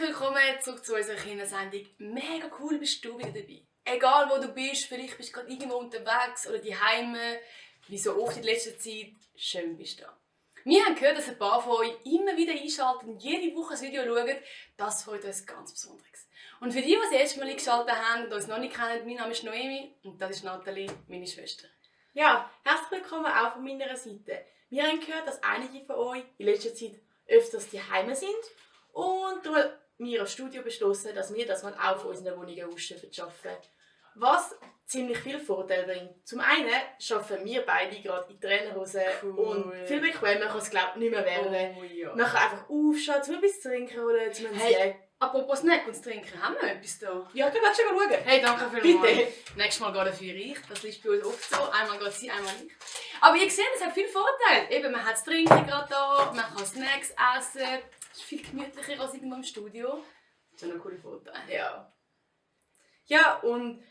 willkommen zurück zu unserer Kindersendung. Mega cool bist du wieder dabei. Egal wo du bist, vielleicht bist du gerade irgendwo unterwegs oder daheim, wie so oft in letzter Zeit, schön bist du da. Wir haben gehört, dass ein paar von euch immer wieder einschalten und jede Woche ein Video schauen. Das freut uns ganz besonders. Und für die, die das erste Mal eingeschaltet haben und uns noch nicht kennen, mein Name ist Noemi und das ist Nathalie, meine Schwester. Ja, herzlich willkommen auch von meiner Seite. Wir haben gehört, dass einige von euch in letzter Zeit öfters daheim sind und darum haben wir im Studio beschlossen, dass wir das mal auch von unseren Wohnungen aus arbeiten. Was ziemlich viele Vorteile bringt. Zum einen arbeiten wir beide gerade in Trainerhosen und viel bequemer kann es glaube ich nicht mehr werden. Oh, ja. Man kann einfach aufstehen, zum etwas zu trinken oder zum Hey, apropos Snack und Trinken, haben wir etwas da? Ja, du willst schon mal schauen. Hey, danke vielmals. Bitte. Nächstes Mal geht für ich. Das ist bei uns oft so. Einmal geht sie, einmal ich. Aber ihr seht, es hat viele Vorteile. Eben, man hat das Trinken gerade da, man kann Snacks essen. Es ist viel gemütlicher als irgendwo im Studio. Das ist schon ein cooler Vorteil. Ja. Ja, und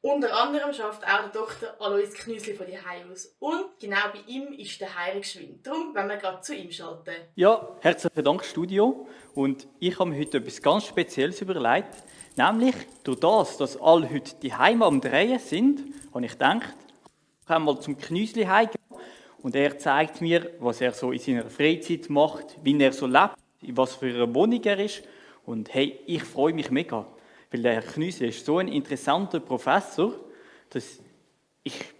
unter anderem schafft auch der Dr. Alois Knüsli von die aus. Und genau bei ihm ist der Heiler geschwind. Darum wollen wir gerade zu ihm schalten. Ja, herzlichen Dank, Studio. Und ich habe mir heute etwas ganz Spezielles überlegt. Nämlich, durch das, dass alle heute die Heime am Drehen sind, habe ich gedacht, ich kann mal zum Knüsli heimgehen. Und er zeigt mir, was er so in seiner Freizeit macht, wie er so lebt, in was für einer Wohnung er ist. Und hey, ich freue mich mega. Weil der Herr Knüsli ist so ein interessanter Professor, dass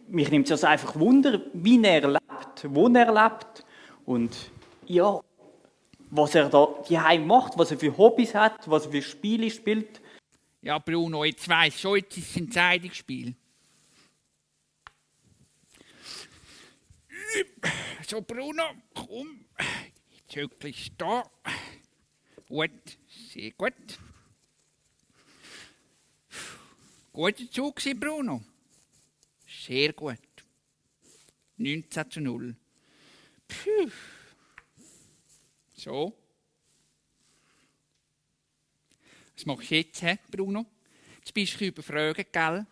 mich nimmt es also einfach Wunder, wie er lebt, wo er lebt und ja, was er da daheim macht, was er für Hobbys hat, was er für Spiele spielt. Ja, Bruno, jetzt weiss ich schon, jetzt ist es ein Entscheidungsspiel. So, Bruno, komm. Jetzt hückelst du da. Gut, sehr gut. Guter Zug gewesen, Bruno. Sehr gut. 19:0. Puh. So. Was machst du jetzt, Bruno? Jetzt bist du überfragt, gell?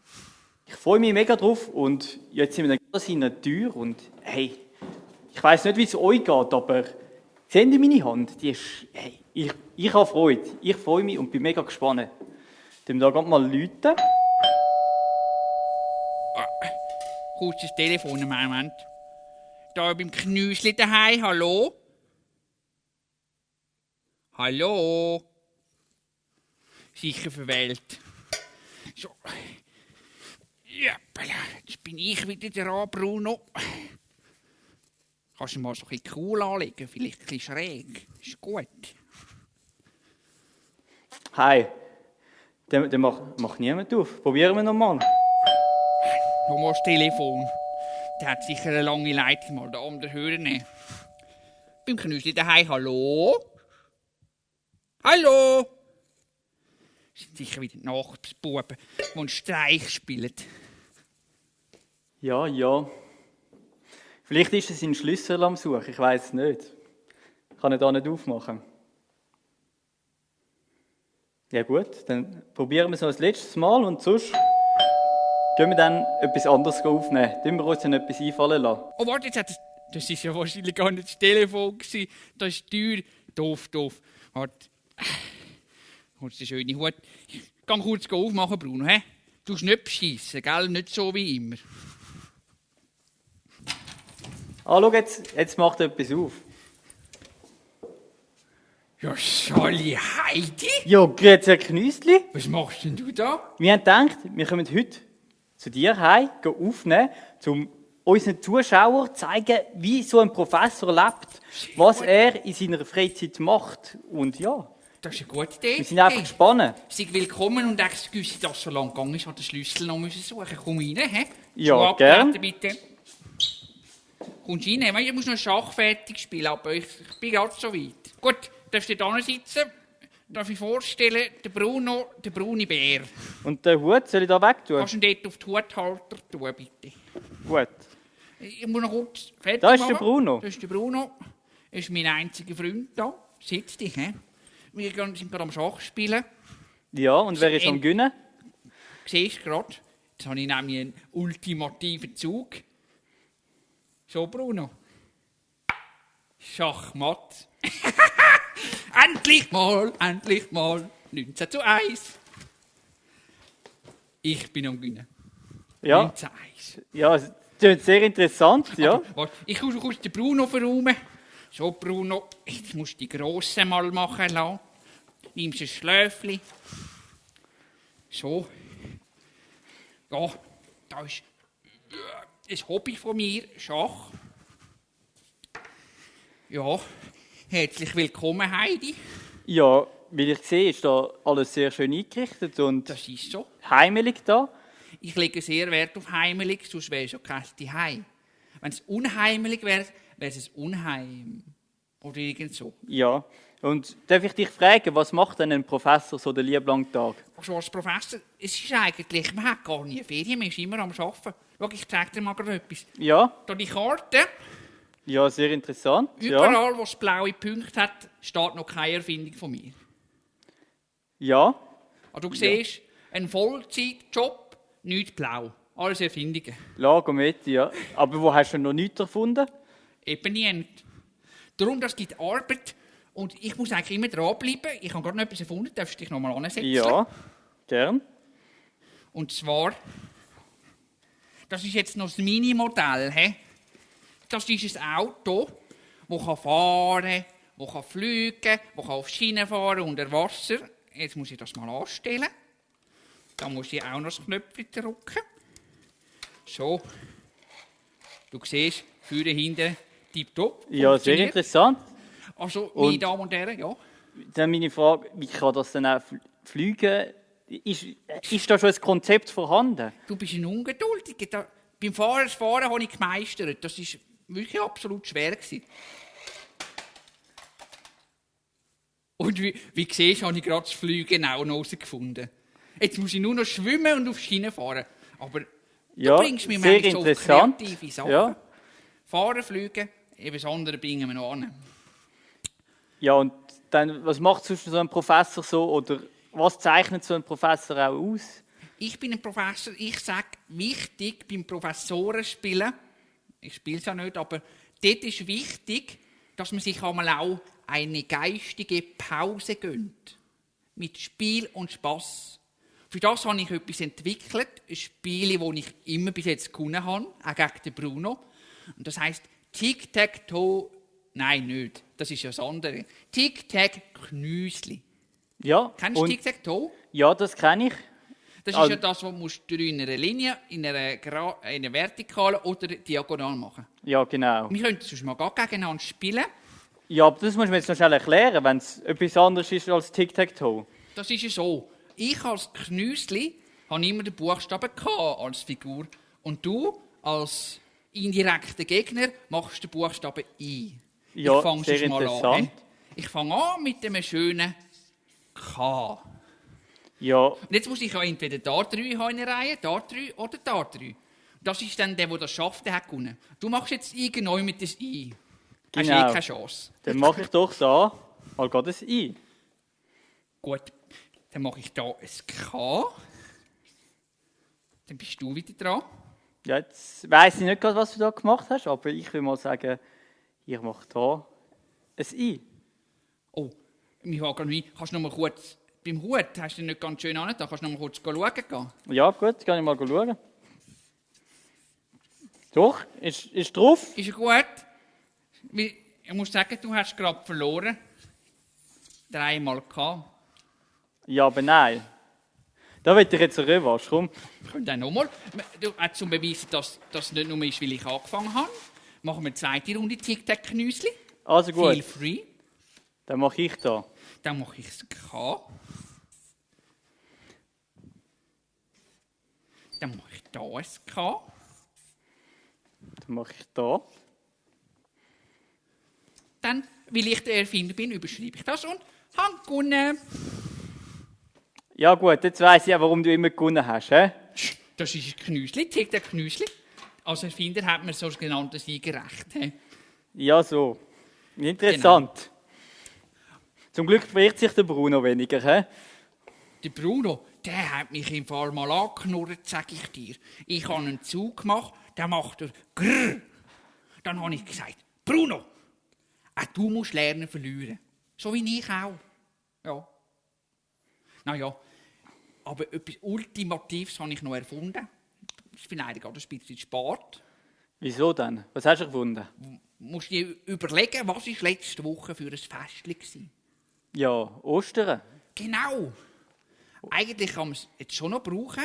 Ich freue mich mega drauf und jetzt sind wir dann gerade an der Tür und hey, ich weiss nicht, wie es euch geht, aber seht ihr meine Hand? Die ist, hey, ich habe Freude, ich freue mich und bin mega gespannt. Dann da mal läuten. Kurz das Telefon im Moment. Da beim Knüsli daheim, hallo? Hallo? Sicher verwählt. So. Ja, jetzt bin ich wieder dran, Bruno. Kannst du mal so ein bisschen cool anlegen, vielleicht ein bisschen schräg. Ist gut. Hi. Den macht niemand auf. Probieren wir nochmal. Nochmal das Telefon. Der hat sicher eine lange Leitung mal da um den Hörer nehmen. Beim Knüsli daheim, hallo? Hallo? Das sind sicher wieder die Nachbarsbuben, die einen Streich spielen. Ja. Vielleicht ist es ein Schlüssel am Suchen, ich weiss es nicht. Ich kann ihn da nicht aufmachen. Ja gut, dann probieren wir es noch das letzte Mal und sonst gehen wir dann etwas anderes aufnehmen. Tun wir uns dann etwas einfallen lassen. Oh, warte, jetzt hat das ist ja wahrscheinlich gar nicht das Telefon gewesen. Das ist teuer. Doof. Warte. Kurz den schönen Hut. Ich kann kurz aufmachen, Bruno. He? Du musst nicht beschissen, gell? Nicht so wie immer. Ah, schau, jetzt macht er etwas auf. Ja, Sali Heidi? Ja, grüezi, Herr Knüsli. Was machst denn du da? Wir haben gedacht, wir kommen heute zu dir heim, gehen aufnehmen, um unseren Zuschauern zu zeigen, wie so ein Professor lebt, was er in seiner Freizeit macht. Und ja, Das ist eine gute Idee. wir sind einfach gespannt. Sei willkommen und excuse, dass es so lange gegangen ist, hat den Schlüssel noch suchen. Komm rein, hä? Ja, Schuhe abtreten, gern. bitte. Kommst rein? Ich muss noch Schach fertig spielen, aber ich bin gerade so weit. Gut, darfst du da sitzen? Darf ich vorstellen, der Bruno, der braune Bär. Und den Hut soll ich da wegtun? Kannst du ihn dort auf den Huthalter tun, bitte? Gut. Ich muss noch kurz fertig Da ist machen. der Bruno. Das ist der Bruno. Das ist mein einziger Freund da. Sitz dich, hä? Wir sind gerade am Schach spielen. Ja, und wer ist am Gewinnen? Siehst du gerade? Jetzt habe ich nämlich einen ultimativen Zug. So, Bruno. Schachmatt. Endlich mal, 19:1. Ich bin am Gewinnen. Ja, 19:1. ja, es klingt sehr interessant, ja. Aber, warte, ich muss kurz den Bruno verräumen. So, Bruno, jetzt musst du die Grosse mal machen lassen. Nimmst ein Schläfchen. So. Ja, da ist ein Hobby von mir, Schach. Ja, herzlich willkommen, Heidi. Ja, wie ich sehe, ist da alles sehr schön eingerichtet und Das ist so. heimelig da. Ich lege sehr Wert auf heimelig, sonst wäre es ja kein Zuhause. Wenn es unheimelig wäre, wäre es ein Unheim. Oder irgend so. Ja. Und darf ich dich fragen, was macht denn ein Professor so den lieben langen Tag? Also als Professor, es ist eigentlich, man hat gar nie Ferien, man ist immer am Arbeiten. Schau, ich zeige dir mal gerade etwas. Ja, Da die Karte, ja, sehr interessant. Ja, überall, wo es blaue Punkte hat, steht noch keine Erfindung von mir. ja, Also du siehst, ein Vollzeitjob, nichts blau. Alles Erfindungen. Lagometti, ja. Aber wo hast du noch nichts erfunden? Eben nicht. Darum, das gibt Arbeit. Und ich muss eigentlich immer dranbleiben. Ich habe gerade noch etwas erfunden, darfst du dich noch mal ansetzen? Ja, gern. Und zwar, das ist jetzt noch das Mini-Modell. He? Das ist ein Auto, das fahren kann, das fliegen kann, das auf Schienen fahren unter Wasser. Jetzt muss ich das mal anstellen. Da muss ich auch noch das Knöpfchen drücken. So. Du siehst, vorne, hinten, tipptopp. Ja, sehr funktioniert. interessant. Also, meine Und- Damen und Herren, ja. Dann meine Frage, wie kann das denn auch fliegen? Ist da schon ein Konzept vorhanden? Du bist ein Ungeduldiger. Beim Fahren habe ich gemeistert. Das war wirklich absolut schwer gewesen. Und wie du siehst, habe ich gerade das Fliegen auch noch herausgefunden. Jetzt muss ich nur noch schwimmen und auf Schienen fahren. Aber Ja, du bringst mich sehr manchmal so auf interessant. kreative Sachen. Ja. Fahren, fliegen, eben das andere bringen wir noch an. Ja, und dann, was macht sonst so ein Professor so? Oder was zeichnet so ein Professor auch aus? Ich bin ein Professor, ich sage, wichtig beim Professorenspielen, ich spiele es ja nicht, aber dort ist wichtig, dass man sich einmal auch eine geistige Pause gönnt. Mit Spiel und Spass. Für das habe ich etwas entwickelt, ein Spiel, das ich immer bis jetzt gewonnen habe, auch gegen den Bruno. Und das heisst Tic-Tac-Toe, nein, nicht, das ist ja das andere. Tic-Tac-Knüsli. Ja, Kennst du und, Tic-Tac-Toe? ja, das kenne ich. Das Also- ist ja das, was du in einer Linie, in einer Vertikalen oder diagonal machen. Ja, genau. Wir könnten sonst mal gar gegeneinander spielen. Ja, aber das muss man jetzt noch schnell erklären, wenn es etwas anderes ist als Tic-Tac-Toe. Das ist ja so. Ich als Knüsli habe immer den Buchstaben K als Figur. Und du als indirekter Gegner machst den Buchstaben I. Ja, ich fange sehr sonst mal interessant. an. Ich fange an mit einem schönen K. Ja, Und jetzt muss ich ja entweder da 3 haben in der Reihe, da 3 oder da 3. Das ist dann der das schafft, der hat gewonnen. Du machst jetzt irgendwann mit das I. Hast Genau. keine Chance. dann mache ich doch da mal gerade ein I. Gut, dann mache ich da ein K. Dann bist du wieder dran. Ja, jetzt weiss ich nicht gerade, was du da gemacht hast, aber ich will mal sagen, ich mache da ein I. Oh, ich habe gerade nicht. Kannst du noch mal kurz... Beim Hut hast du den nicht ganz schön an. Da kannst du noch mal kurz schauen gehen. Ja, gut, kann ich mal schauen. Doch, ist drauf. Ist er gut? Weil, ich muss sagen, du hast gerade verloren. 3-mal K. Ja, aber nein. Da will ich jetzt eine Revanche. Komm. Ich könnte auch noch mal. Zum Beweisen, dass das nicht nur ist, weil ich angefangen habe, machen wir eine zweite Runde Tic-Tac-Knüsli. Also Feel gut, free. dann mache ich da. Dann mache ich das K. Dann mache ich da ein K. Dann mache ich da. Dann, weil ich der Erfinder bin, überschreibe ich das und habe gewonnen. Ja gut, jetzt weiss ich auch, warum du immer gewonnen hast. He? Das ist ein Knüsli, Tic-Tac-Knüsli. Als Erfinder hat man so genanntes Siegerrecht. he? Ja, so. Interessant. Zum Glück wehrt sich der Bruno weniger. He? Der Bruno, der hat mich im Fall mal angeknurrt, sag ich dir. Ich habe einen Zug gemacht, der macht er grrr. Dann habe ich gesagt, Bruno, auch du musst lernen verlieren. So wie ich auch. Ja. Naja, aber etwas Ultimatives habe ich noch erfunden. Ich bin eigentlich gerade ein bisschen spät. Wieso denn? Was hast du gefunden? Du musst dir überlegen, was war letzte Woche für ein Festchen war. Ja, Ostern. Genau. Eigentlich kann man es jetzt schon noch brauchen,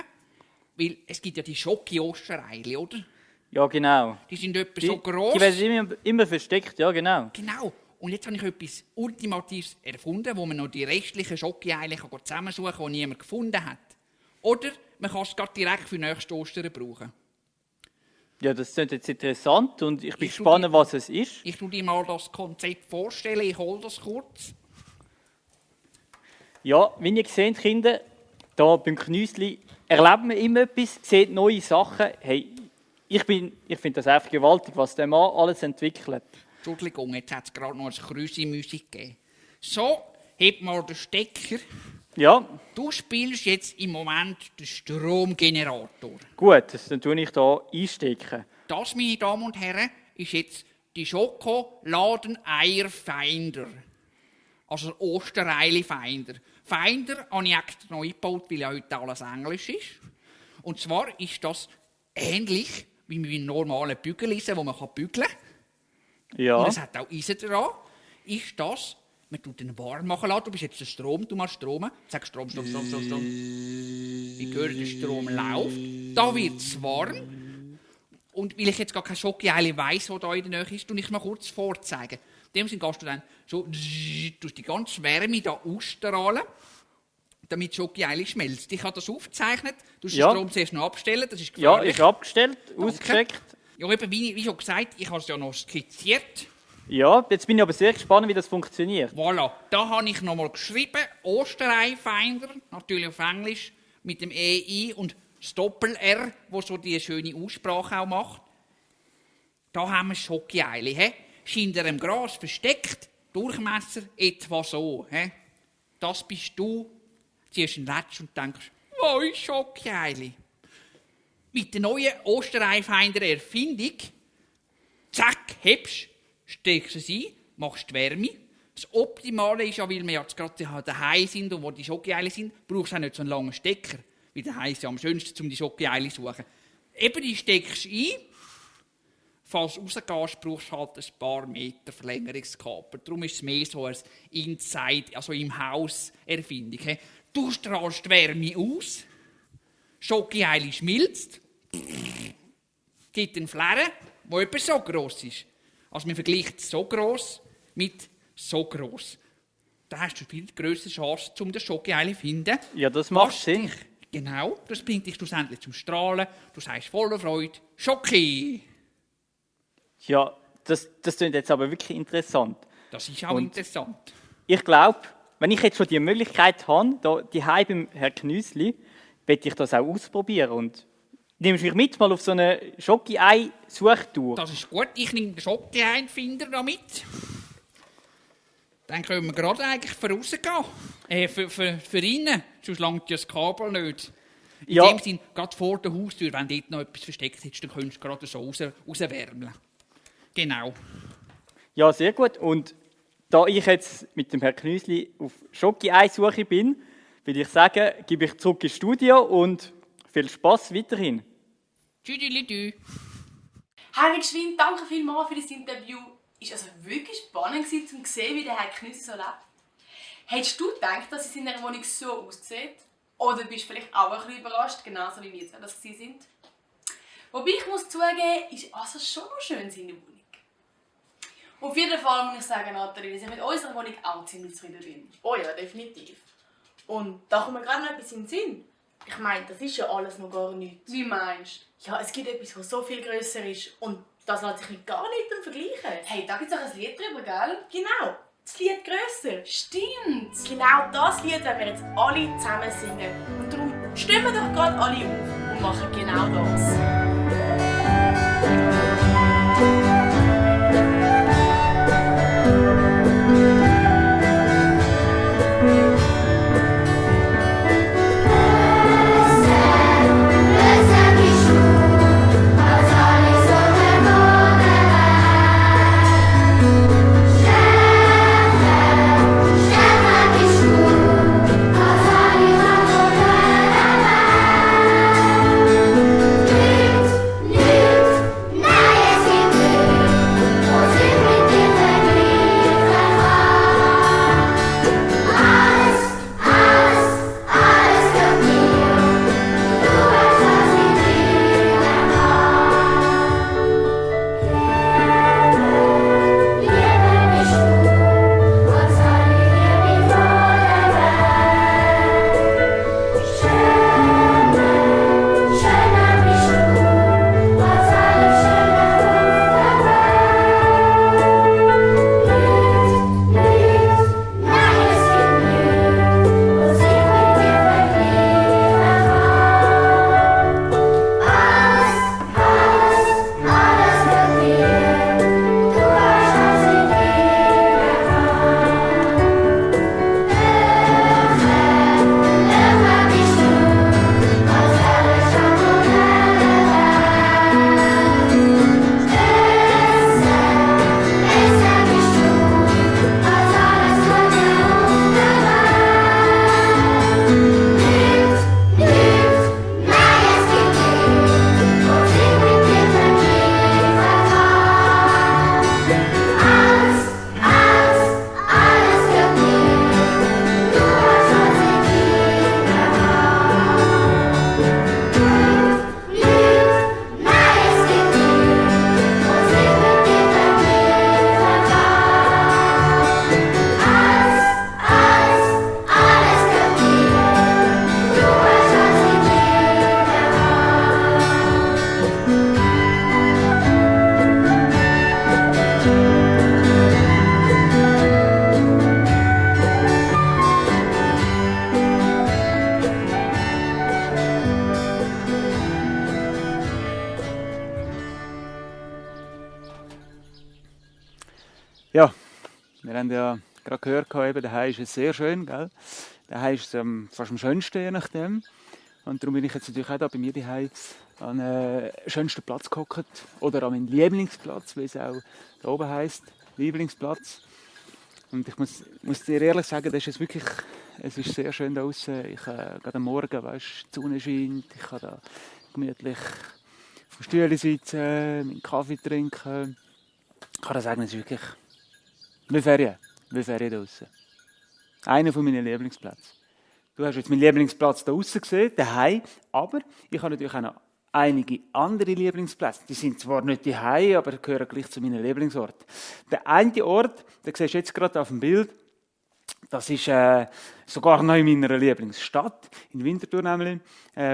weil es gibt ja die Schoki-Ostereile, oder? Ja, genau. Die sind etwa so gross. Die werden immer versteckt, ja, genau. Genau. Und jetzt habe ich etwas Ultimatives erfunden, wo man noch die restlichen Schoki-Eile zusammensuchen kann, die niemand gefunden hat. Oder man kann es gerade direkt für nächste Ostern brauchen. Ja, das klingt jetzt interessant und ich bin Ich gespannt, tue was es ist. Ich tue dir mal das Konzept vorstellen, ich hole das kurz. Ja, wie ihr seht, Kinder, da beim Knüsli erlebt man immer etwas, sieht neue Sachen. Hey, ich finde das einfach gewaltig, was der Mann alles entwickelt. Entschuldigung, jetzt hat es gerade noch eine Krüsi-Musik gegeben. So, heb mal den Stecker. Ja, Du spielst jetzt im Moment den Stromgenerator. gut, dann tue ich da einstecken. Das, meine Damen und Herren, ist jetzt die Schokoladen-Eier-Finder. Also der Ostereili-Finder. Finder habe ich extra neu gebaut, weil ja heute alles Englisch ist. Und zwar ist das ähnlich wie mit einem normalen Bügeleisen, wo man bügeln kann. Ja, Und es hat auch Eisen dran. Ist das, man tut den warm machen lassen. Du bist jetzt der Strom, du machst Strom. Sag Strom, Strom, Strom, Strom, Strom. Wie gehört der Strom läuft. Da wird es warm. Und weil ich jetzt gar keine Schoki-Eile weiss, die da in der Nähe ist, tue ich mal kurz vorzeigen. In dem Sinne gehst du dann so, tust die ganze Wärme da ausstrahlen, damit die Schoki-Eile schmelzt. Ich habe das aufgezeichnet. Du musst Ja. den Strom zuerst noch abstellen, das ist ja, gefährlich. ist abgestellt, ausgecheckt. Ja, eben, wie schon gesagt, ich habe es ja noch skizziert. Ja, jetzt bin ich aber sehr gespannt, wie das funktioniert. Voilà, da habe ich nochmal geschrieben, Osterei-Finder, natürlich auf Englisch, mit dem EI und das Doppel-R, wo so die schöne Aussprache auch macht. Da haben wir Schoki-Eile, he? Ist hinter dem Gras versteckt, Durchmesser etwa so, he? Das bist du, ziehst einen Latsch und denkst, wo ist Schoki-Eile? Mit der neuen Osterei-Finder-Erfindung, zack, hebst, steckst es ein, machst die Wärme. Das Optimale ist ja, weil wir jetzt gerade daheim sind und wo die Schoki-Eile sind, brauchst du auch nicht so einen langen Stecker. Weil daheim ist ja am schönsten, um die Schoki-Eile zu suchen. Eben, die steckst du ein. Falls du rausgehst, brauchst du halt ein paar Meter Verlängerungskabel. Darum ist es mehr so eine Inside, also im Haus Erfindung. he? Du strahlst die Wärme aus, Schoki-Eile schmilzt, gibt einen Flären, der etwa so gross ist. Also man vergleicht so gross mit so gross. Da hast du viel grössere Chance, um den Schoki-Eile zu finden. Ja, das macht Was Sinn. dich- Genau, das bringt dich schlussendlich zum Strahlen. Du sagst voller Freude, Schoki! Ja, das klingt jetzt aber wirklich interessant. Das ist auch Und- interessant. Ich glaube, wenn ich jetzt schon die Möglichkeit habe, da die beim Herrn Knüsli, werde ich das auch ausprobieren. Und nimmst du mich mit mal auf so eine Schoki-Ei-Suchtour? Das ist gut, ich nehme den Schoki-Einfinder da mit. Dann können wir gerade eigentlich für rausgehen. Für innen, sonst langt ja das Kabel nicht. In Ja. dem Sinn, gerade vor der Haustür, wenn dort noch etwas versteckt ist, dann könntest du gerade so rauswärmeln. Genau. Ja, sehr gut. Und da ich jetzt mit dem Herrn Knüsli auf Schoki-Ei-Suche bin, würde ich sagen, gebe ich zurück ins Studio und viel Spaß weiterhin. Tschüdelidü. Harry Geschwind, danke vielmals für das Interview. Es war also wirklich spannend, um zu sehen, wie der Herr Knüsli so lebt. Hättest du gedacht, dass es in seiner Wohnung so aussieht? Oder bist du vielleicht auch ein bisschen überrascht, genauso wie wir zwei das sind? Wobei ich muss zugeben, ist also schon noch schön seine Wohnung. Auf jeden Fall muss ich sagen, Nathalie, dass ich mit unserer Wohnung auch ziemlich zufrieden bin. Oh ja, definitiv. Und da kommt mir gerade noch etwas in den Sinn. Ich meine, das ist ja alles noch gar nichts. Wie meinst du? Ja, es gibt etwas, das so viel grösser ist und das lässt sich mit gar nichts vergleichen. Hey, da gibt es auch ein Lied drüber, gell? Genau, das Lied grösser. Stimmt! Genau das Lied werden wir jetzt alle zusammen singen. Und darum stehen wir doch gerade alle auf und machen genau das. Schön, Wir haben ja gerade gehört, eben, daheim ist es sehr schön, gell? Daheim ist es fast am schönsten, je nachdem. Und darum bin ich jetzt natürlich auch da bei mir daheim an den schönsten Platz gehockt. Oder an meinen Lieblingsplatz, wie es auch da oben heisst. Lieblingsplatz. Und ich muss dir ehrlich sagen, das ist wirklich, es ist sehr schön da draußen. Ich gerade am Morgen, weißt, die Sonne scheint, ich kann da gemütlich auf dem Stuhl sitzen, meinen Kaffee trinken. Ich kann sagen, es ist wirklich wie Ferien draußen. Einer von meinen Lieblingsplätzen. Du hast jetzt meinen Lieblingsplatz da draußen gesehen, daheim, aber ich habe natürlich auch noch einige andere Lieblingsplätze. Die sind zwar nicht daheim, aber gehören gleich zu meinem Lieblingsort. Der eine Ort, den siehst du jetzt gerade auf dem Bild, das ist sogar noch in meiner Lieblingsstadt, in Winterthur nämlich,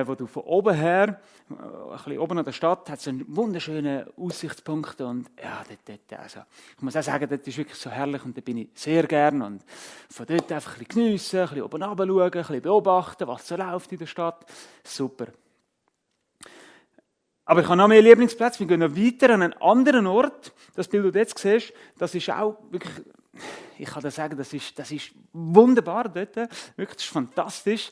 wo du von oben her, ein bisschen oben an der Stadt, hat so einen wunderschönen Aussichtspunkt und ja, dort, also, ich muss auch sagen, das ist wirklich so herrlich und da bin ich sehr gern und von dort einfach ein bisschen geniessen, ein bisschen oben runter schauen, ein bisschen beobachten, was so läuft in der Stadt. Super. Aber ich habe noch mehr Lieblingsplätze. Wir gehen noch weiter an einen anderen Ort. Das Bild, das du jetzt siehst, das ist auch wirklich, ich kann dir sagen, das ist wunderbar dort. Wirklich, das ist fantastisch.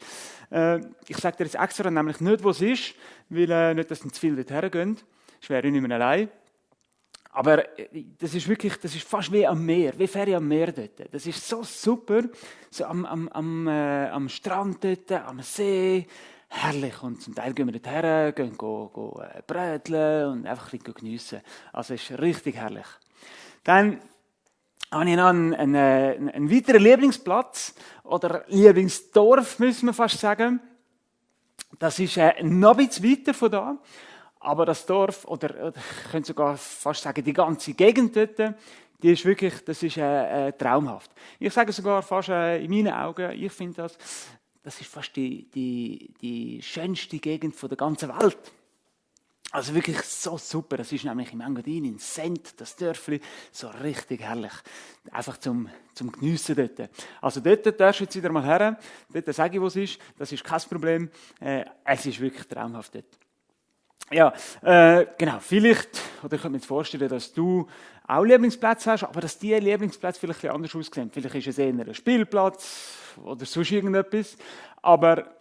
Ich sage dir jetzt extra nämlich nicht, wo es ist, weil nicht, dass dann zu viele dort hergehen. Ich wäre nicht mehr allein. Aber das ist fast wie am Meer, wie Ferien am Meer dort. Das ist so super, so am Strand dort, am See. Herrlich. Und zum Teil gehen wir dort her, gehen bröteln und einfach ein bisschen geniessen. Also es ist richtig herrlich. Dann habe ich noch einen weiteren Lieblingsplatz oder Lieblingsdorf, müssen wir fast sagen. Das ist noch ein bisschen weiter von da. Aber das Dorf, oder ich könnte sogar fast sagen, die ganze Gegend dort, die ist wirklich, das ist traumhaft. Ich sage sogar fast in meinen Augen, ich finde das ist fast die schönste Gegend der ganzen Welt. Also wirklich so super. Das ist nämlich im Engadin, in Sent, das Dörfli, so richtig herrlich. Einfach zum Geniessen dort. Also dort darfst du jetzt wieder mal her. Dort sage ich, wo es ist. Das ist kein Problem. Es ist wirklich traumhaft dort. Ja, genau. Vielleicht, oder ich könnte mir jetzt vorstellen, dass du auch Lieblingsplätze hast, aber dass diese Lieblingsplätze vielleicht ein bisschen anders aussehen. Vielleicht ist es eher ein Spielplatz oder sonst irgendetwas. Aber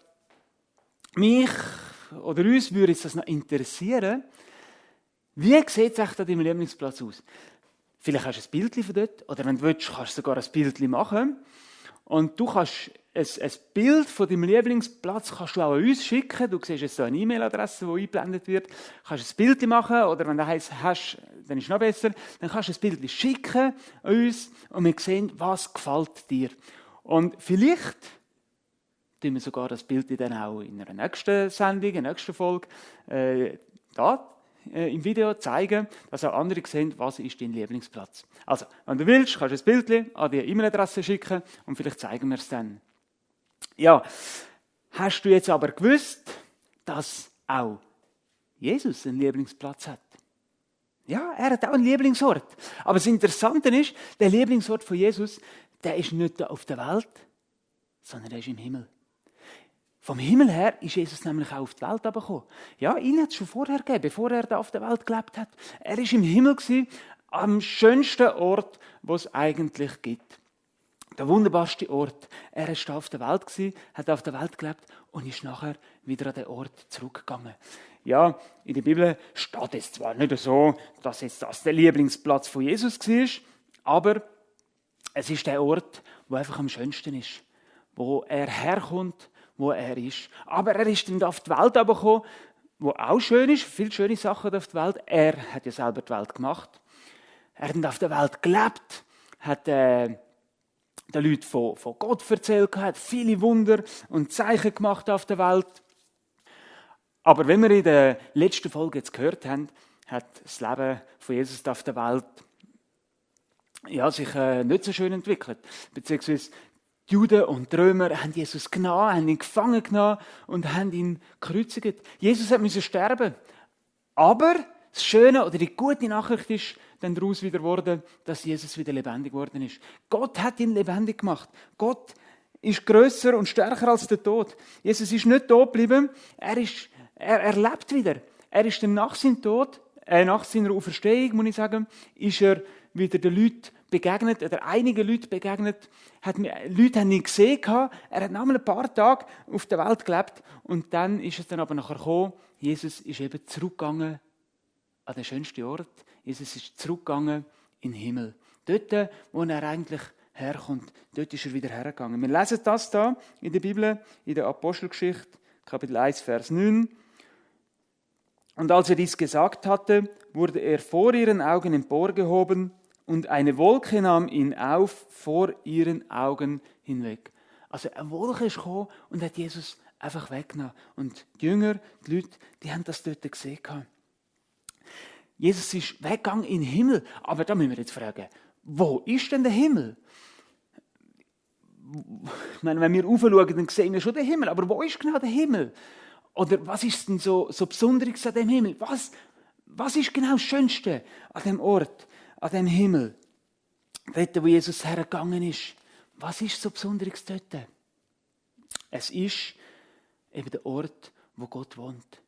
mich oder uns würde jetzt das noch interessieren. Wie sieht es echt an deinem Lieblingsplatz aus? Vielleicht hast du ein Bildchen von dort, oder wenn du willst, kannst du sogar ein Bildchen machen. Und du kannst ein Bild von deinem Lieblingsplatz kannst du auch an uns schicken. Du siehst jetzt so eine E-Mail-Adresse, die eingeblendet wird. Du kannst ein Bild machen, oder wenn du hast, dann ist es noch besser. Dann kannst du ein Bild schicken an uns und wir sehen, was gefällt dir. Und vielleicht tun wir sogar das Bild dann auch in einer nächsten Sendung, in der nächsten Folge im Video zeigen, dass auch andere sehen, was ist dein Lieblingsplatz. Also, wenn du willst, kannst du ein Bild an die E-Mail-Adresse schicken und vielleicht zeigen wir es dann. Ja, hast du jetzt aber gewusst, dass auch Jesus einen Lieblingsplatz hat? Ja, er hat auch einen Lieblingsort. Aber das Interessante ist, der Lieblingsort von Jesus, der ist nicht da auf der Welt, sondern er ist im Himmel. Vom Himmel her ist Jesus nämlich auch auf die Welt gekommen. Ja, ihn hat es schon vorher gegeben, bevor er da auf der Welt gelebt hat. Er war im Himmel gewesen, am schönsten Ort, wo es eigentlich gibt. Der wunderbarste Ort. Er war da auf der Welt gewesen, hat auf der Welt gelebt und ist nachher wieder an den Ort zurückgegangen. Ja, in der Bibel steht es zwar nicht so, dass jetzt das der Lieblingsplatz von Jesus war, aber es ist der Ort, wo einfach am schönsten ist, wo er herkommt, wo er ist. Aber er ist dann auf die Welt gekommen, wo auch schön ist, viele schöne Sachen auf der Welt. Er hat ja selber die Welt gemacht. Er hat auf der Welt gelebt, hat den Leuten von Gott erzählt, hat viele Wunder und Zeichen gemacht auf der Welt. Aber wenn wir in der letzten Folge jetzt gehört haben, hat das Leben von Jesus auf der Welt sich nicht so schön entwickelt. Beziehungsweise die Juden und die Römer haben Jesus genommen, haben ihn gefangen genommen und haben ihn gekreuzigt. Jesus musste sterben. Aber das Schöne oder die gute Nachricht ist dann daraus wieder geworden, dass Jesus wieder lebendig geworden ist. Gott hat ihn lebendig gemacht. Gott ist grösser und stärker als der Tod. Jesus ist nicht tot geblieben. Er lebt wieder. Er ist dann nach seinem Tod, nach seiner Auferstehung, muss ich sagen, ist er wieder den Leuten begegnet, oder einigen Leuten begegnet, Leute haben ihn gesehen, er hat noch mal ein paar Tage auf der Welt gelebt und dann ist es dann aber nachher gekommen, Jesus ist eben zurückgegangen an den schönsten Ort. Jesus ist zurückgegangen in den Himmel. Dort, wo er eigentlich herkommt, dort ist er wieder hergegangen. Wir lesen das da in der Bibel, in der Apostelgeschichte, Kapitel 1, Vers 9. Und als er dies gesagt hatte, wurde er vor ihren Augen emporgehoben und eine Wolke nahm ihn auf vor ihren Augen hinweg. Also eine Wolke ist gekommen und hat Jesus einfach weggenommen. Und die Jünger, die Leute, die haben das dort gesehen. Jesus ist weggegangen in den Himmel. Aber da müssen wir jetzt fragen, wo ist denn der Himmel? Ich meine, wenn wir raufschauen, dann sehen wir schon den Himmel. Aber wo ist genau der Himmel? Oder was ist denn so Besonderes an dem Himmel? Was ist genau das Schönste an dem Ort, an dem Himmel? Dort, wo Jesus hergegangen ist. Was ist so Besonderes dort? Es ist eben der Ort, wo Gott wohnt.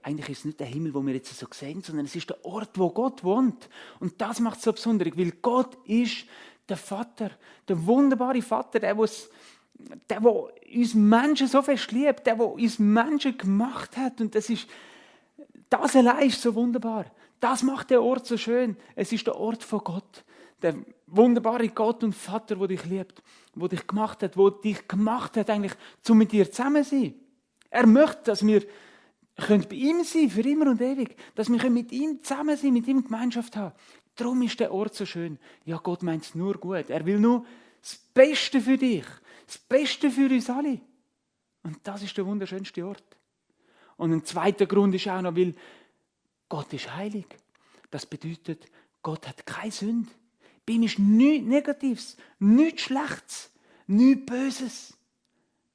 Eigentlich ist es nicht der Himmel, wo wir jetzt so sehen, sondern es ist der Ort, wo Gott wohnt. Und das macht es so besonders, weil Gott ist der Vater, der wunderbare Vater, der uns Menschen so fest liebt, der uns Menschen gemacht hat. Und das allein ist so wunderbar. Das macht den Ort so schön. Es ist der Ort von Gott. Der wunderbare Gott und Vater, der dich liebt, der dich gemacht hat, eigentlich, um mit dir zusammen zu sein. Er möchte, dass wir bei ihm sein, für immer und ewig. Dass wir mit ihm zusammen sein, mit ihm Gemeinschaft haben. Darum ist der Ort so schön. Ja, Gott meint es nur gut. Er will nur das Beste für dich. Das Beste für uns alle. Und das ist der wunderschönste Ort. Und ein zweiter Grund ist auch noch, weil Gott ist heilig. Das bedeutet, Gott hat keine Sünde. Bei ihm ist nichts Negatives, nichts Schlechtes, nichts Böses.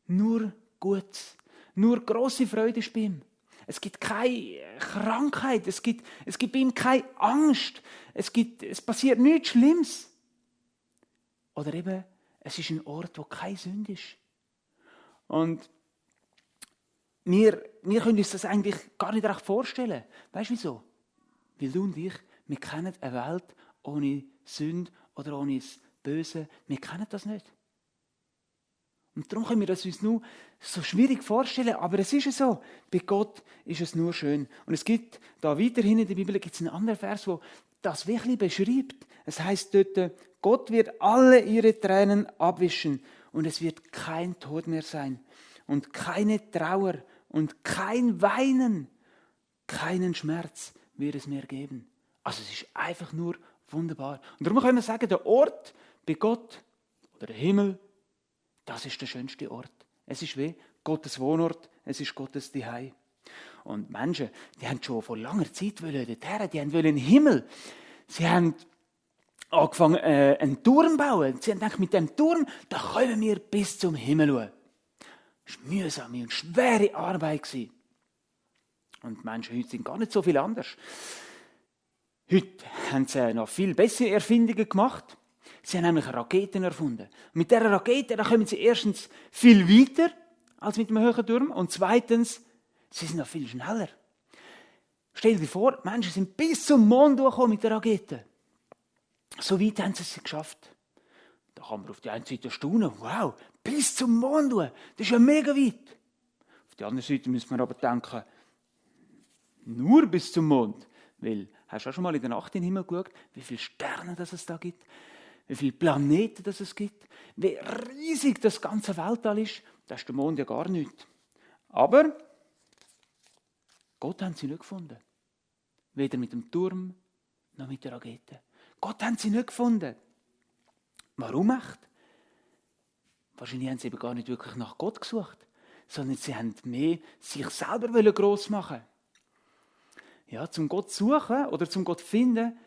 Nur Gutes. Nur grosse Freude ist bei ihm. Es gibt keine Krankheit, es gibt bei ihm keine Angst, es passiert nichts Schlimmes. Oder eben, es ist ein Ort, wo keine Sünde ist. Und wir können uns das eigentlich gar nicht recht vorstellen. Weißt du wieso? Weil du und ich, wir kennen eine Welt ohne Sünde oder ohne das Böse. Wir kennen das nicht. Und darum können wir das uns nur so schwierig vorstellen, aber es ist so. Bei Gott ist es nur schön. Und es gibt da weiterhin in der Bibel gibt's einen anderen Vers, wo das wirklich beschreibt. Es heißt dort, Gott wird alle ihre Tränen abwischen und es wird kein Tod mehr sein und keine Trauer und kein Weinen, keinen Schmerz wird es mehr geben. Also es ist einfach nur wunderbar. Und darum können wir sagen, der Ort bei Gott oder der Himmel, das ist der schönste Ort. Es ist wie Gottes Wohnort, es ist Gottes Zuhause. Und Menschen, die haben schon vor langer Zeit dorthin, die haben den Himmel. Sie haben angefangen, einen Turm zu bauen. Sie haben gedacht, mit dem Turm, da können wir bis zum Himmel schauen. Das war mühsame und schwere Arbeit. Und die Menschen heute sind gar nicht so viel anders. Heute haben sie noch viel bessere Erfindungen gemacht. Sie haben nämlich Raketen erfunden. Und mit dieser Rakete da kommen sie erstens viel weiter als mit dem hohen Turm und zweitens, sie sind noch viel schneller. Stell dir vor, die Menschen sind bis zum Mond durchgekommen mit der Rakete. So weit haben sie es geschafft. Da kann man auf die einen Seite staunen, wow, bis zum Mond durch, das ist ja mega weit. Auf die andere Seite müssen wir aber denken, nur bis zum Mond. Weil, hast du auch schon mal in der Nacht in den Himmel geschaut, wie viele Sterne es da gibt? Wie viele Planeten es gibt, wie riesig das ganze Weltall ist, das ist der Mond ja gar nicht. Aber Gott haben sie nicht gefunden. Weder mit dem Turm noch mit der Rakete. Gott haben sie nicht gefunden. Warum echt? Wahrscheinlich haben sie eben gar nicht wirklich nach Gott gesucht, sondern sie haben mehr sich selber gross machen. Ja, zum Gott suchen oder zum Gott finden,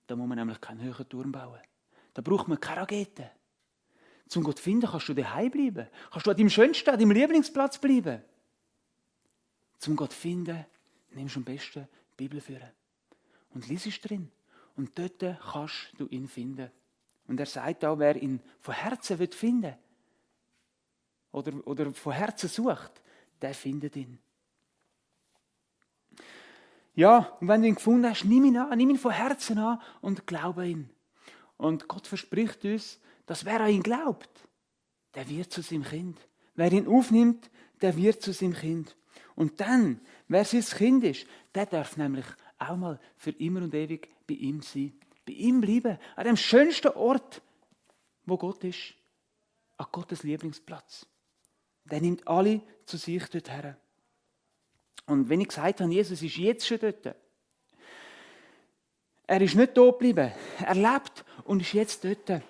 da muss man nämlich keinen hohen Turm bauen. Da braucht man keine Rakete. Zum Gott finden kannst du daheim bleiben. Kannst du an deinem schönsten, an deinem Lieblingsplatz bleiben. Zum Gott finden nimmst du am besten die Bibel führen. Und liest drin. Und dort kannst du ihn finden. Und er sagt auch, wer ihn von Herzen finden will oder von Herzen sucht, der findet ihn. Ja, und wenn du ihn gefunden hast, nimm ihn an, nimm ihn von Herzen an und glaube ihn. Und Gott verspricht uns, dass wer an ihn glaubt, der wird zu seinem Kind. Wer ihn aufnimmt, der wird zu seinem Kind. Und dann, wer sein Kind ist, der darf nämlich auch mal für immer und ewig bei ihm sein. Bei ihm bleiben, an dem schönsten Ort, wo Gott ist, an Gottes Lieblingsplatz. Der nimmt alle zu sich dorthin. Und wenn ich gesagt habe, Jesus ist jetzt schon dort, er ist nicht tot geblieben, er lebt und ist jetzt dort.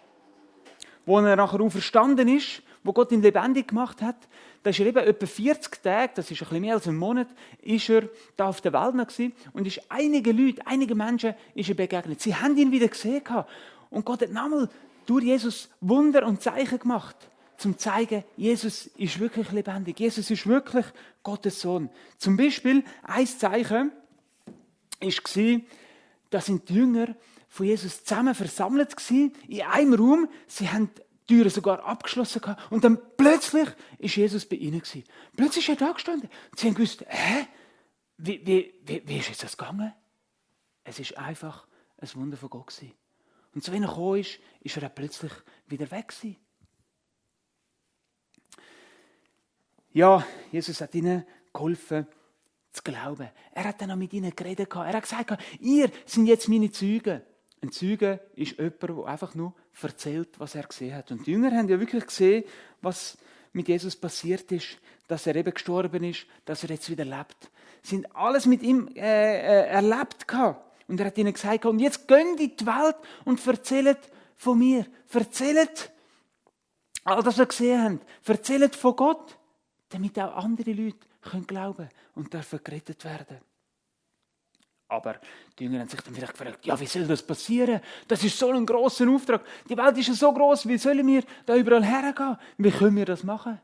Wo er nachher auferstanden ist, wo Gott ihn lebendig gemacht hat, da ist er eben etwa 40 Tage, das ist ein bisschen mehr als ein Monat, ist er da auf der Welt noch gewesen und ist einige Menschen ist er begegnet. Sie haben ihn wieder gesehen und Gott hat nochmal durch Jesus Wunder und Zeichen gemacht, zum zu zeigen, Jesus ist wirklich lebendig, Jesus ist wirklich Gottes Sohn. Zum Beispiel ein Zeichen war, da sind die Jünger von Jesus zusammen versammelt gewesen, in einem Raum. Sie haben die Türen sogar abgeschlossen gehabt. Und dann plötzlich ist Jesus bei ihnen gewesen. Plötzlich ist er da gestanden. Und sie haben gewusst, wie ist jetzt das gegangen? Es ist einfach ein Wunder von Gott gewesen. Und so, wenn er gekommen ist er dann plötzlich wieder weg gewesen. Ja, Jesus hat ihnen geholfen, zu glauben. Er hat dann auch mit ihnen geredet. Er hat gesagt, ihr seid jetzt meine Zeugen. Ein Zeuge ist jemand, der einfach nur erzählt, was er gesehen hat. Und die Jünger haben ja wirklich gesehen, was mit Jesus passiert ist, dass er eben gestorben ist, dass er jetzt wieder lebt. Sie haben alles mit ihm erlebt gehabt. Und er hat ihnen gesagt, und jetzt geht in die Welt und erzählt von mir. Erzählt all das, was ihr gesehen habt. Erzählt von Gott, damit auch andere Leute können glauben und dürfen gerettet werden. Aber die Jünger haben sich dann vielleicht gefragt, ja, wie soll das passieren? Das ist so ein grosser Auftrag. Die Welt ist ja so gross, wie sollen wir da überall hergehen? Wie können wir das machen?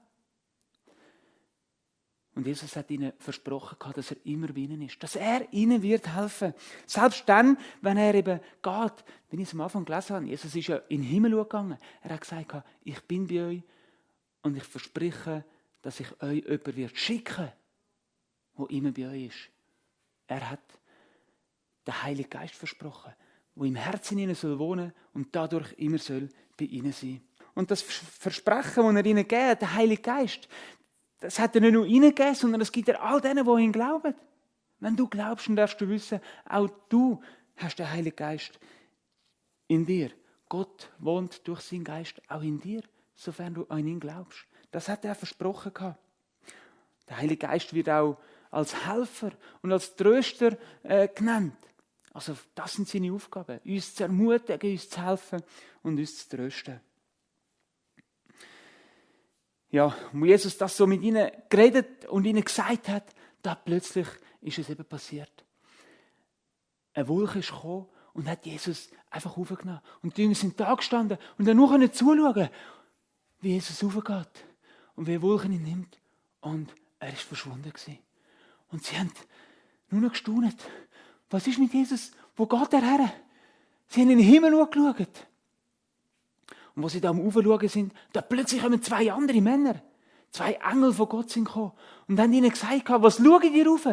Und Jesus hat ihnen versprochen, dass er immer bei ihnen ist, dass er ihnen wird helfen. Selbst dann, wenn er eben geht, wenn ich es am Anfang gelesen habe, Jesus ist ja in den Himmel gegangen. Er hat gesagt, ich bin bei euch und ich verspreche, dass ich euch jemanden wird schicken, der immer bei euch ist. Er hat den Heiligen Geist versprochen, der im Herzen ihnen soll wohnen und dadurch immer soll bei ihnen sein. Und das Versprechen, das er ihnen gibt, der Heilige Geist, das hat er nicht nur ihnen gegeben, sondern es gibt er all denen, die ihn glauben. Wenn du glaubst, dann darfst du wissen, auch du hast den Heiligen Geist in dir. Gott wohnt durch seinen Geist auch in dir, sofern du an ihn glaubst. Das hat er versprochen gehabt. Der Heilige Geist wird auch als Helfer und als Tröster genannt. Also das sind seine Aufgaben, uns zu ermutigen, uns zu helfen und uns zu trösten. Ja, wo Jesus das so mit ihnen geredet und ihnen gesagt hat, da plötzlich ist es eben passiert. Eine Wolke ist gekommen und hat Jesus einfach aufgenommen. Und die Jünger sind da gestanden und dann nur zuschauen, wie Jesus aufgeht und wie eine Wolke ihn nimmt. Und er ist verschwunden gewesen. Und sie haben nur noch gestaunt. Was ist mit Jesus? Wo geht er her? Sie haben in den Himmel geschaut. Und wo sie da am Aufschauen sind, da plötzlich kommen zwei andere Männer. Zwei Engel von Gott sind gekommen. Und haben ihnen gesagt, was schaut ihr rauf?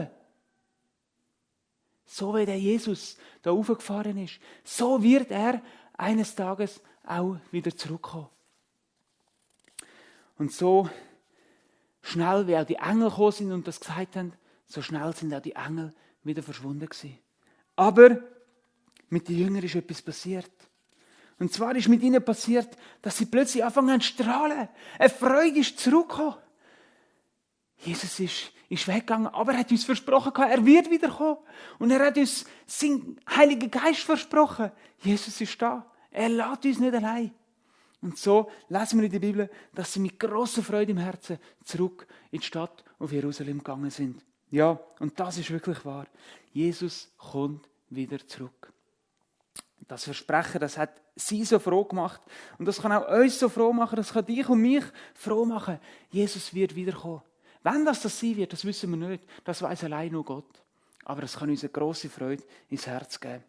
So wie der Jesus da raufgefahren ist, so wird er eines Tages auch wieder zurückkommen. Und so schnell, wie auch die Engel gekommen sind und das gesagt haben, so schnell sind auch die Engel wieder verschwunden gewesen. Aber mit den Jüngern ist etwas passiert. Und zwar ist mit ihnen passiert, dass sie plötzlich anfangen zu strahlen. Eine Freude ist zurückgekommen. Jesus ist weggegangen, aber er hat uns versprochen, er wird wiederkommen. Und er hat uns seinen Heiligen Geist versprochen. Jesus ist da. Er lässt uns nicht allein. Und so lesen wir in der Bibel, dass sie mit grosser Freude im Herzen zurück in die Stadt auf Jerusalem gegangen sind. Ja, und das ist wirklich wahr. Jesus kommt wieder zurück. Das Versprechen, das hat sie so froh gemacht. Und das kann auch uns so froh machen, das kann dich und mich froh machen. Jesus wird wiederkommen. Wenn das sein wird, das wissen wir nicht. Das weiß allein nur Gott. Aber es kann uns eine grosse Freude ins Herz geben.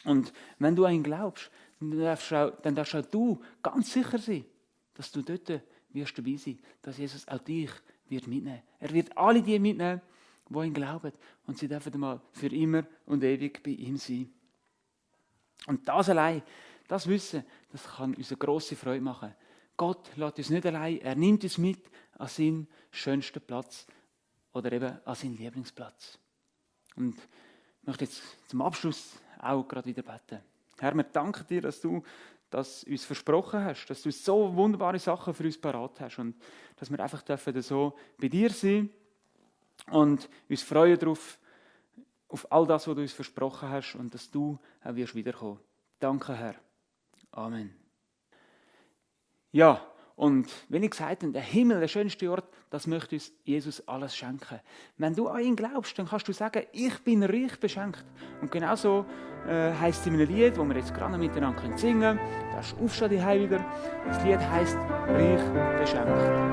Und wenn du an ihn glaubst, dann darfst auch du ganz sicher sein, dass du dort wirst dabei sein, dass Jesus auch dich wird mitnehmen. Er wird alle die mitnehmen, die an ihn glauben. Und sie dürfen mal für immer und ewig bei ihm sein. Und das allein, Das Wissen, das kann uns eine grosse Freude machen. Gott lässt uns nicht allein, er nimmt uns mit an seinen schönsten Platz oder eben an seinen Lieblingsplatz. Und ich möchte jetzt zum Abschluss auch gerade wieder beten. Herr, wir danken dir, dass du das uns versprochen hast, dass du so wunderbare Sachen für uns parat hast und dass wir einfach dürfen so bei dir sein und uns freuen darauf, auf all das, was du uns versprochen hast und dass du auch wirst wiederkommen. Danke, Herr. Amen. Ja, und wenn ich gesagt habe, der Himmel, der schönste Ort, das möchte uns Jesus alles schenken. Wenn du an ihn glaubst, dann kannst du sagen, ich bin reich beschenkt. Und genauso heisst es in einem Lied, das wir jetzt gerade miteinander singen können. Da ist «Aufsteh die Hei» wieder. Das Lied heisst «Reich beschenkt».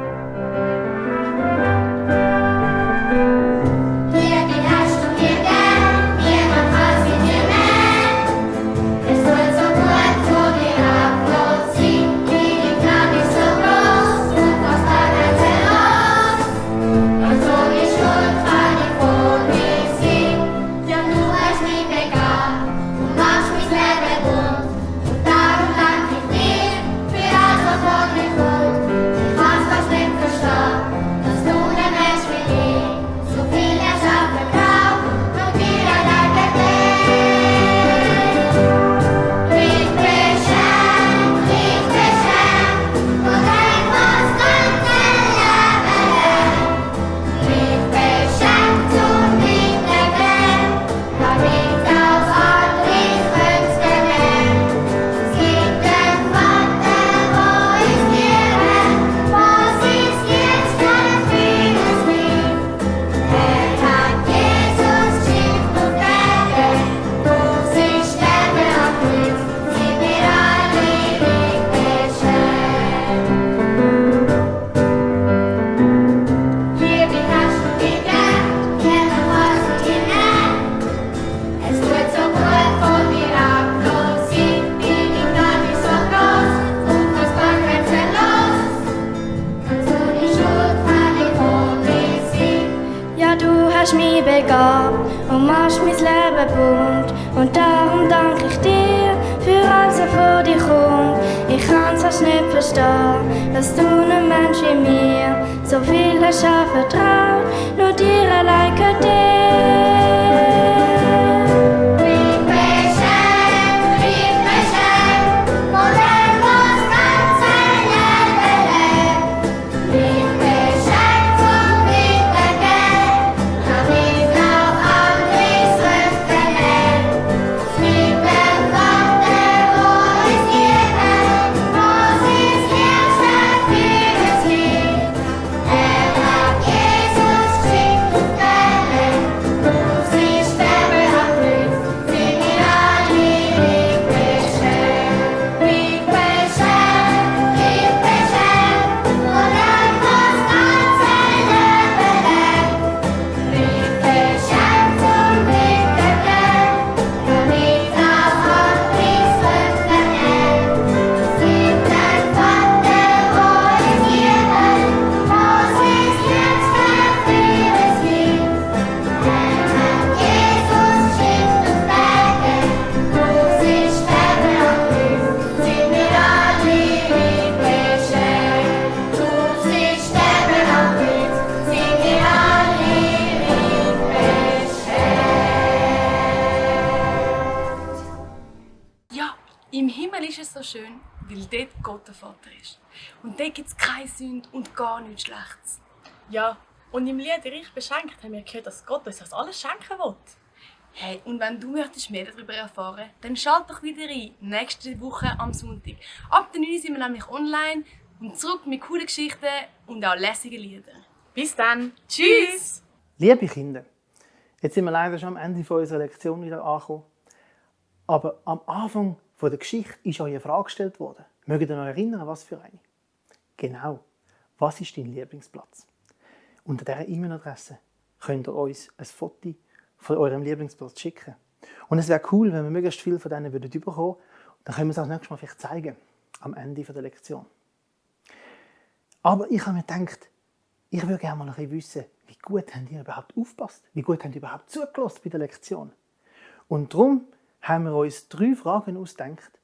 hast mich begabt und machst mein Leben bunt. Und darum danke ich dir für alles, was vor dir kommt. Ich kann's fast nicht verstehen, dass du einem Mensch wie mir so viel hast vertraut. Nur dir allein gehört Im Himmel ist es so schön, weil dort Gott der Vater ist. Und dort gibt es keine Sünde und gar nichts Schlechtes. Ja, und im Lied «Reich beschenkt» haben wir gehört, dass Gott uns das alles schenken will. Hey, und wenn du möchtest mehr darüber erfahren, dann schalt doch wieder ein, nächste Woche am Sonntag. Ab der 9 sind wir nämlich online und zurück mit coolen Geschichten und auch lässigen Liedern. Bis dann. Tschüss! Liebe Kinder, jetzt sind wir leider schon am Ende unserer Lektion wieder angekommen. Aber am Anfang der Geschichte ist euch eine Frage gestellt worden. Mögt ihr euch erinnern, was für eine? Genau. Was ist dein Lieblingsplatz? Unter dieser E-Mail-Adresse könnt ihr uns ein Foto von eurem Lieblingsplatz schicken. Und es wäre cool, wenn wir möglichst viel von denen bekommen würden. Dann können wir es auch das nächste Mal vielleicht zeigen, am Ende der Lektion. Aber ich habe mir gedacht, ich würde gerne mal ein bisschen wissen, wie gut habt ihr überhaupt aufgepasst? Wie gut habt ihr überhaupt zugelassen bei der Lektion? Und darum haben wir uns 3 Fragen ausgedacht,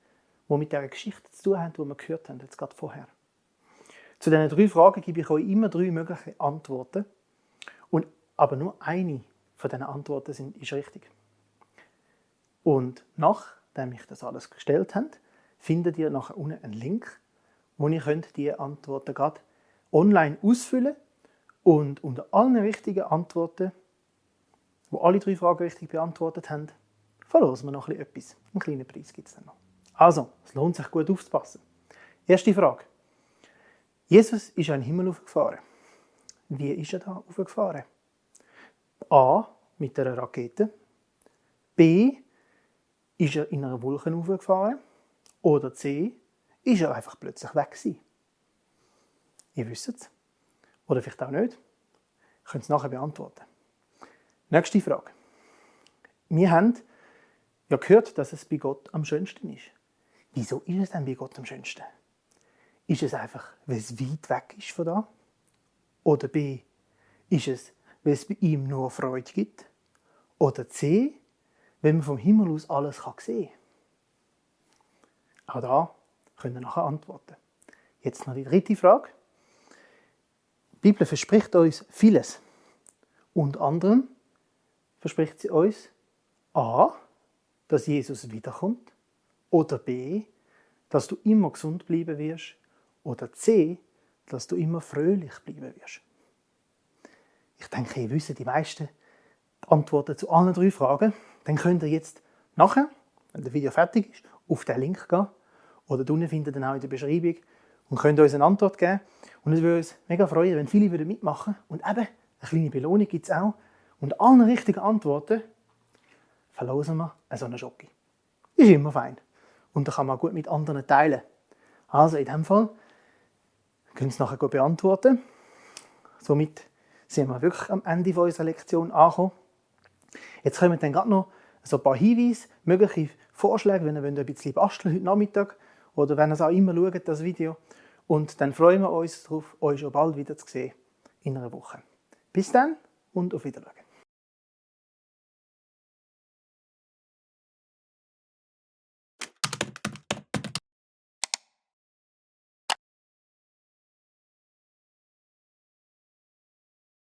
die mit dieser Geschichte zu tun haben, die wir gehört haben, jetzt gerade vorher. Zu diesen 3 Fragen gebe ich euch immer 3 mögliche Antworten. Aber nur eine von diesen Antworten ist richtig. Und nachdem ich das alles gestellt habe, findet ihr nachher unten einen Link, wo ihr diese Antworten gerade online ausfüllen könnt. Und unter allen richtigen Antworten, wo alle 3 Fragen richtig beantwortet haben, verlosen wir noch etwas. Einen kleinen Preis gibt es dann noch. Also, es lohnt sich gut aufzupassen. Erste Frage. Jesus ist in den Himmel aufgefahren. Wie ist er da aufgefahren? A. Mit einer Rakete. B. Ist er in einer Wolke aufgefahren. Oder C. Ist er einfach plötzlich weg gewesen? Ihr wisst es. Oder vielleicht auch nicht. Ihr könnt es nachher beantworten. Nächste Frage. Wir haben ja gehört, dass es bei Gott am schönsten ist. Wieso ist es denn bei Gott am schönsten? Ist es einfach, weil es weit weg ist von da? Oder B, ist es, weil es bei ihm nur Freude gibt? Oder C, wenn man vom Himmel aus alles sehen kann? Auch da können wir nachher antworten. Jetzt noch die dritte Frage. Die Bibel verspricht uns vieles. Unter anderem verspricht sie uns A, dass Jesus wiederkommt, oder B, dass du immer gesund bleiben wirst, oder C, dass du immer fröhlich bleiben wirst. Ich denke, ihr wisst die meisten Antworten zu allen 3 Fragen. Dann könnt ihr jetzt nachher, wenn das Video fertig ist, auf den Link gehen, oder unten findet ihr auch in der Beschreibung und könnt uns eine Antwort geben. Und es würde uns mega freuen, wenn viele mitmachen würden. Und eben, eine kleine Belohnung gibt es auch. Und allen richtigen Antworten verlosen wir so eine Schoki. Ist immer fein. Und da kann man gut mit anderen teilen. Also in diesem Fall können Sie es nachher gut beantworten. Somit sind wir wirklich am Ende unserer Lektion angekommen. Jetzt kommen dann gerade noch so ein paar Hinweise, mögliche Vorschläge, wenn ihr ein bisschen basteln heute Nachmittag oder wenn ihr es auch immer schaut, das Video. Und dann freuen wir uns darauf, euch schon bald wieder zu sehen in einer Woche. Bis dann und auf Wiedersehen.